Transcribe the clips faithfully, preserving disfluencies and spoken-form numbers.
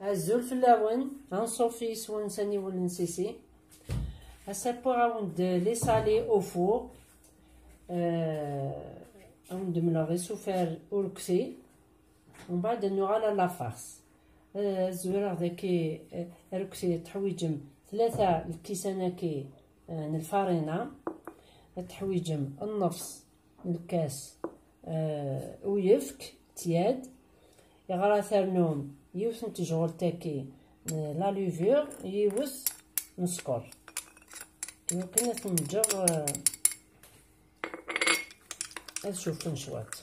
Azul fell-awen, anṣuf yes-wen s aniwel n Sisi. Ass-a wwiɣ-awen-d les salés au four. Euh, ad wen-d-mleɣ isufar urkti. Mbeɛd ad nuɣal ar la farce. Euh, ad zwireɣ daki, euh, arukti teḥwiǧem tlata lkisan-agi, euh, n lfarina. Ad teḥwiǧem nnefs n lkas, euh, uyefk, tiad. Iɣer ad ternum yiwet n tejɣult-agi, euh, la levure, yiwet n sskeṛ. Iwakken ad ten-ǧǧeɣ, euh, ad cuffen cwiṭ.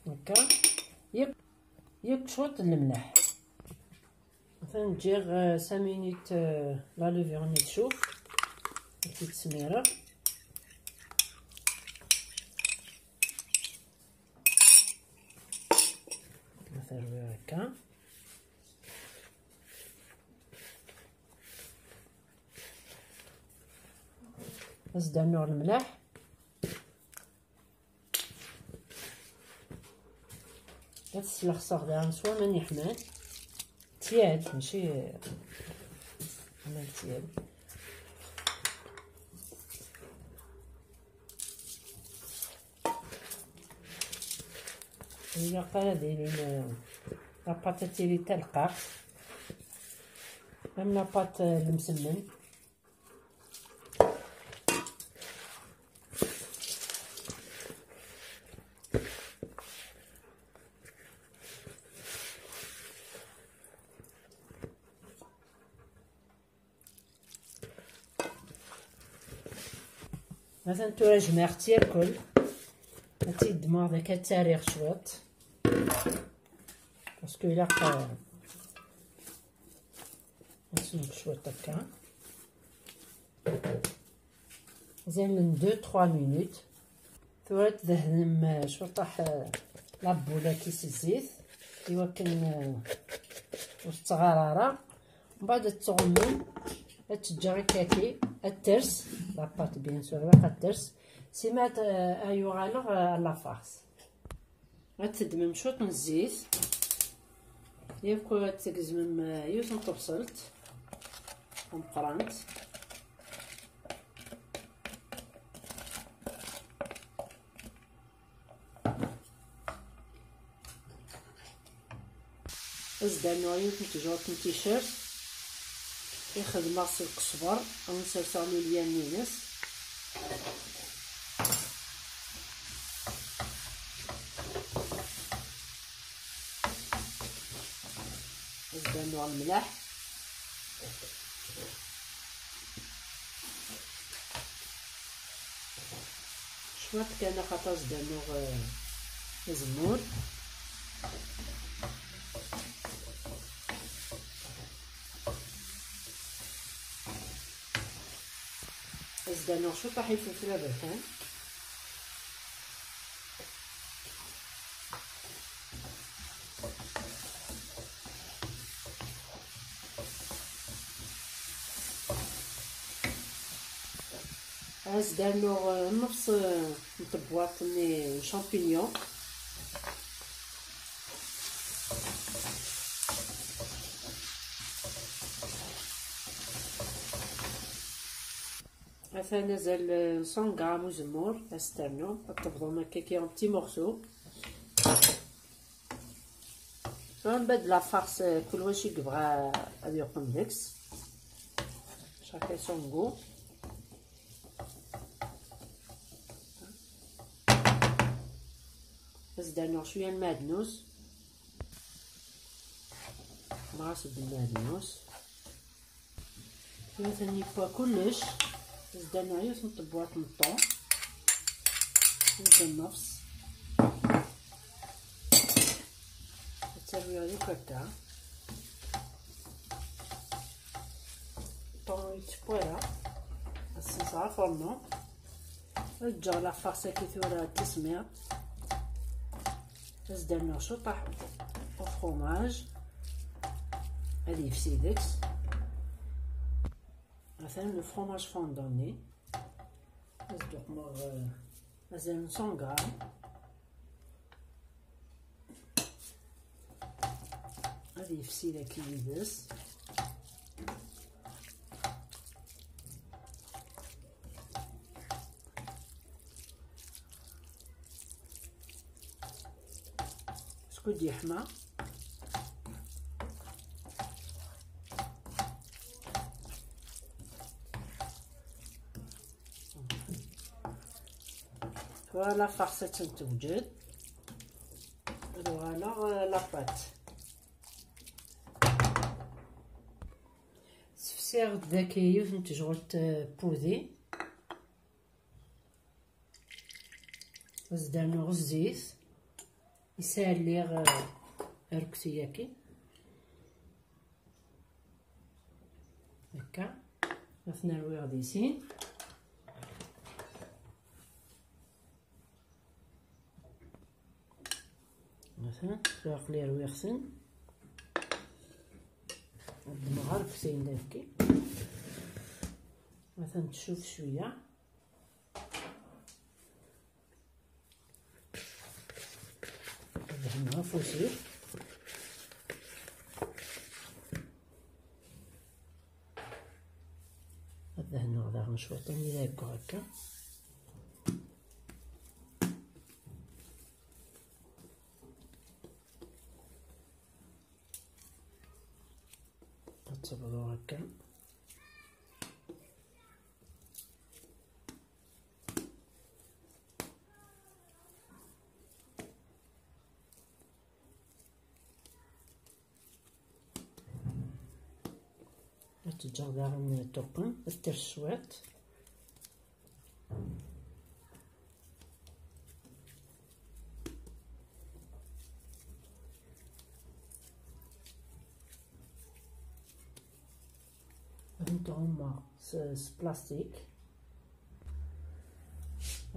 Akka. Yak, yak cwiṭ n lemleḥ. Atan ǧǧiɣ, euh, cinq minutes, euh, la levure-nni tcuf. Ad tt-id-smireɣ. Ad t-rwiɣ akka. Ad s-d-rnuɣ lemleḥ. Ad t-slexseɣ daɣen s waman yeḥman. Tiad, mačči aman tiad. Ilaq ara d-ilin, euh, la pâte ad tili d taleqqaɣt. Am la pâte, euh, n lemsemmen. Atan tura jemɛeɣ-tt yakkel. Ad tt-id-ddmeɣ daki, ad tt-rriɣ cwiṭ. Parce que ilaq, euh, ad tt-neg cwiṭ akka. Mazal n deux trois minutes. Tura ad tdehnem, eh, cwiṭaḥ, eh, la boule-agi s zzit, iwakken, eh, ur tettɣar ara. Mbeɛd ad tɣummem, ad teǧǧeɣ akkagi, ad ters, la pâte, bien sûr, ilaq ad ters. Sima ad, eh, ad yuɣaleɣ, eh, à la farce. Ad teddmem cwiṭ n zzit, yakk ad tgezmem, eh, yiwet n tebṣelt tameqqrant. Ad s-d-rnuɣ yiwet n tejṛudt n ticcert i xedmeɣ s lqesber, ad wen-serseɣ lulyan-ines. Ad s-d-rnuɣ lemlaḥ. Cwiṭ kan, axaṭer ad s-d-rnuɣ, eh, azemmur. Ad s-d-rnuɣ cwiṭ n yifelfel aberkan. Ad s-d-rnuɣ, eh, nnefṣ, eh, n tebwaḍt-nni n champignon. Atan azal, eh, cent grammes uzemmur, ad s-ternum, ad tebḍum akka kra n petits morceaux. Tura mbeɛd la farce, eh, kul wacu i yebɣa ad yeqqen deg-s. Chacun son goût. Ad s-d-rnuɣ cwiya n lmeɛdnus. Mɣas d lmeɛdnus. Atan yewwa kullec. Zdan yiwet n tebwaṭ n ṭṭun. Zdan nnefṣ. Ad tt-rwiɣ yakk akka. Ṭṭun ur yettewwi ara. Ad s-nseɣ afurnu. Ad ǧǧeɣ la farce-agi tura d tismiḍt. Ad s-d-rnuɣ ciṭṭaḥ ufrumaj. Ad yefsi deg-s. Atan le fromage fondant-nni. Ad s-d-uqmeɣ, eh, azal n cent grammes. Ad yefsi daki yid-s. Skud yeḥma. Voilà, farce attan tewjed. Ad uɣaleɣ, euh, la pâte. Sefsiɣ-d daki yiwet n tejɣelt, euh, pudi. Ad s-d-rnuɣ zzit. Yesɛa lliɣ, euh, arekti-yaki. Akka. Ad ten-rwiɣ di sin. Atan, aql-i rwiɣ-ten. Ad ddmeɣ arekti-nni daki. Atan tcuf cwiya. Ad dehneɣ afus-iw. Ad dehneɣ daɣen cwiṭ, armi d ayeggweɣ akka. Ad tebḍu akka. Ad teǧǧeɣ daɣen tuqqen, ad ters cwiṭ. Ad tent-ɛummeɣ s, s plastik.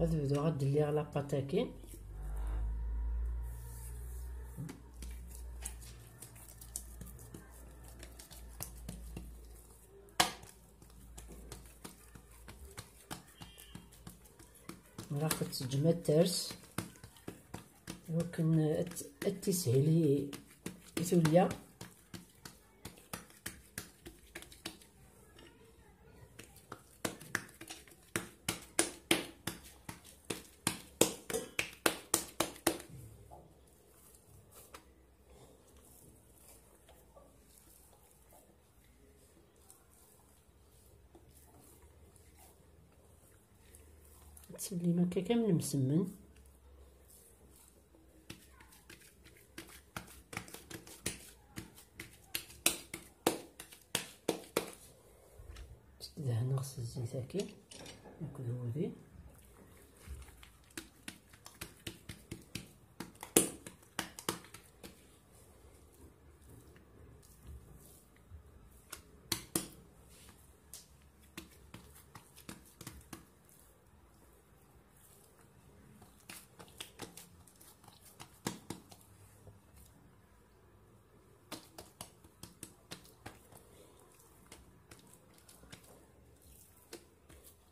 Ad bduɣ ad d-lliɣ la pâte-agi. Ilaq ad teǧǧem ad ters, iwakken ad, ad tishel i, i tulya. Ad tellin akka kamel msemmen. Dehneɣ s zzit-agi akked wudi.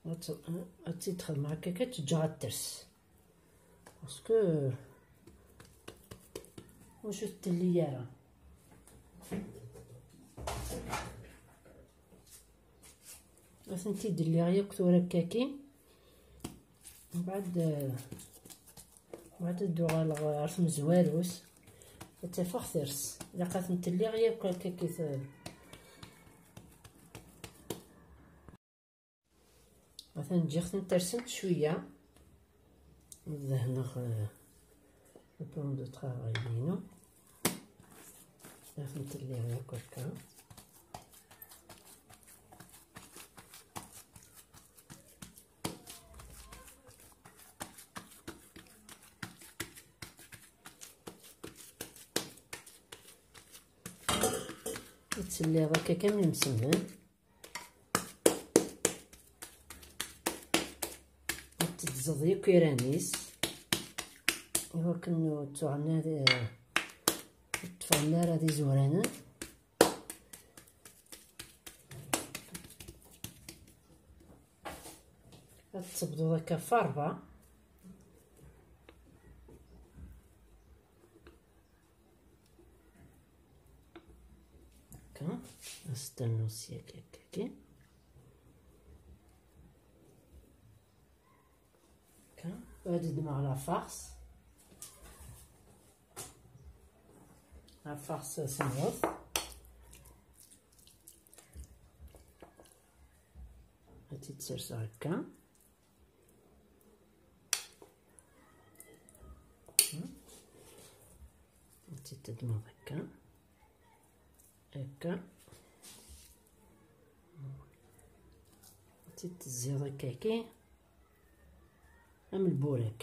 Ad tt-, ad tt-id-xedmeɣ akka, ad tt-ǧǧeɣ ad ters. Parce que ur tettelli ara. Ad tent-id-lliɣ yakk tura akkaki. Mbeɛd, mbeɛd ad d-uɣaleɣ ɣer tmezwarut. Ad tafeɣ ters. Ilaq ad tent-lliɣ yakk akkaki. Atan ǧǧiɣ-tent rsent cwiya. Ad dehneɣ, eh, le plan de travail-inu. Ad tent-lliɣ yakk akka. Ad telliḍ akka kamel msemmen. Ad teddzeḍ yakk iran-is, iwakken ur ttuɣen ara, ur ṭṭfen ara d izuranen. Ad tebduḍ akka f ṛṛebɛa. Akka, asteqnu sya akka, akka. Akka, ad ddmeɣ la farce. La farce semmeḍ. Ad tt-id-serseɣ akka. Ad tt-id-teddmeḍ akka. Akka. Ad tt-id-tezziḍ akka-agi. Am lburak.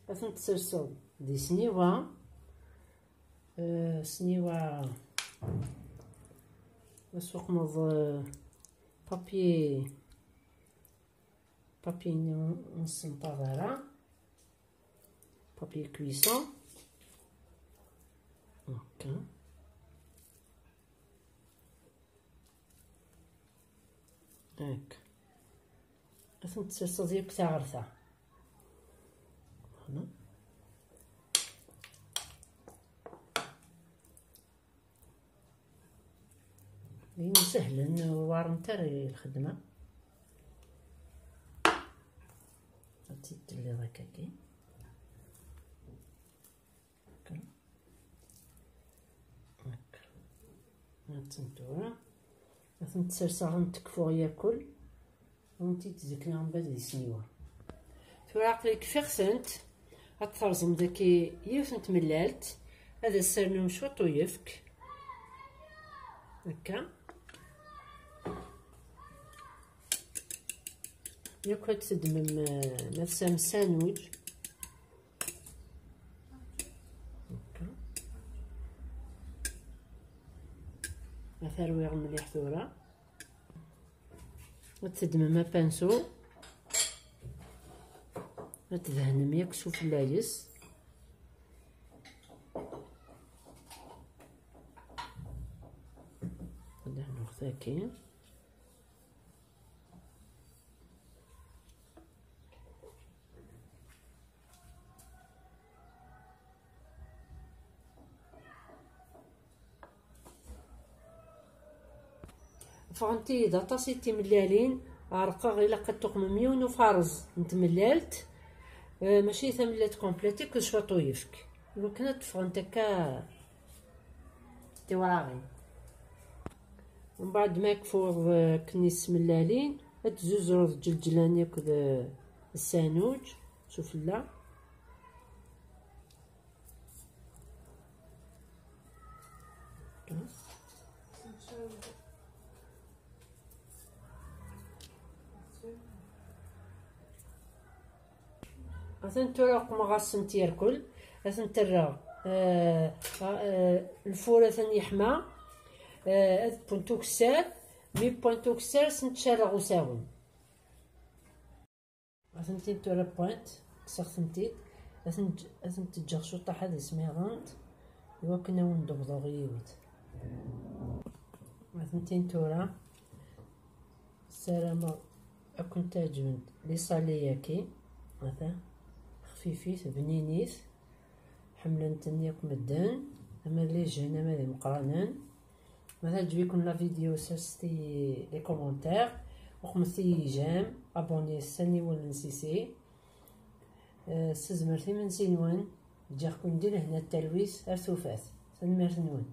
Ad tent-tserseḍ di sniwa. Eh, sniwa. Ad tessuqmeḍ, eh, papier. Papier-nni ur nessenṭaḍ ara. Papier cuisson. Akka. Akka. Ad tent-tserseḍ yakk ta ɣer ta. Voilà. D ayen isehlen, ur weɛrent ara i lxedma. Ad tt-id-telliḍ akka-agi. Akka. Akka. Ad tent-tura. Ad tent-serseɣ, ad tent-kfuɣ yakul. Ad tent-id-zekneɣ mbeɛd di sniwa. Tura aql-i kfiɣ-tent. Ad terẓem daki yiwet n tmellalt. Ad as-ternum cwiṭ uyefk. Akka. Yakk ad teddmem, eh, ma tesɛam sandwich. Akka. Ad t-rwiɣ mliḥ tura. Ad teddmem apinsu. Ad tdehnem yakk sufella-yes. Ad dehneɣ tagi. Ffɣent-iyi-d aṭas n timellalin, ɛerqeɣ, ilaq ad tuqmem yiwen ufaṛez n tmellalt, eh, mačči tamellalt complète, akked cwiṭ uyefk. Iwakken ad d-ffɣent akka tiwraɣin. Mbeɛd ma kfuḍ, eh, akken ismellalin, ad tzuzreḍ ǧelǧlan akked, eh, ssanuǧ sufella. Atan tura qmeɣ-asent irkel, ad tent-rreɣ, eh, eh, lfur atan yeḥma, eh, ad wwent ukessar, mi wwant ukessar, ad sent-cerreɣ usawen. Ad tent-in tura wwant, kkseɣ-tent-id, ad tent-, ad tent-ǧǧeɣ cuṭaḥ ad ismiḍent, iwakken ad wen-d-bḍuɣ yiwet. Ad tent-in tura. Ssarameɣ ad kent-ɛeǧbent les salés-agi. Ata, xfifit, bninit, ḥemmlen-ten yakk medden, ama d les jeunes ama d imeqqranen. Ma teɛǧeb-iken la vidéo, serset-iyi les commentaires, uqmet-iyi j'aime, abonnez s aniwel n Sisi. Eh, s tezmert imensi-nwen, ǧǧiɣ-ken di lehna d talwit ar tufat. Tanemmirt-nwen.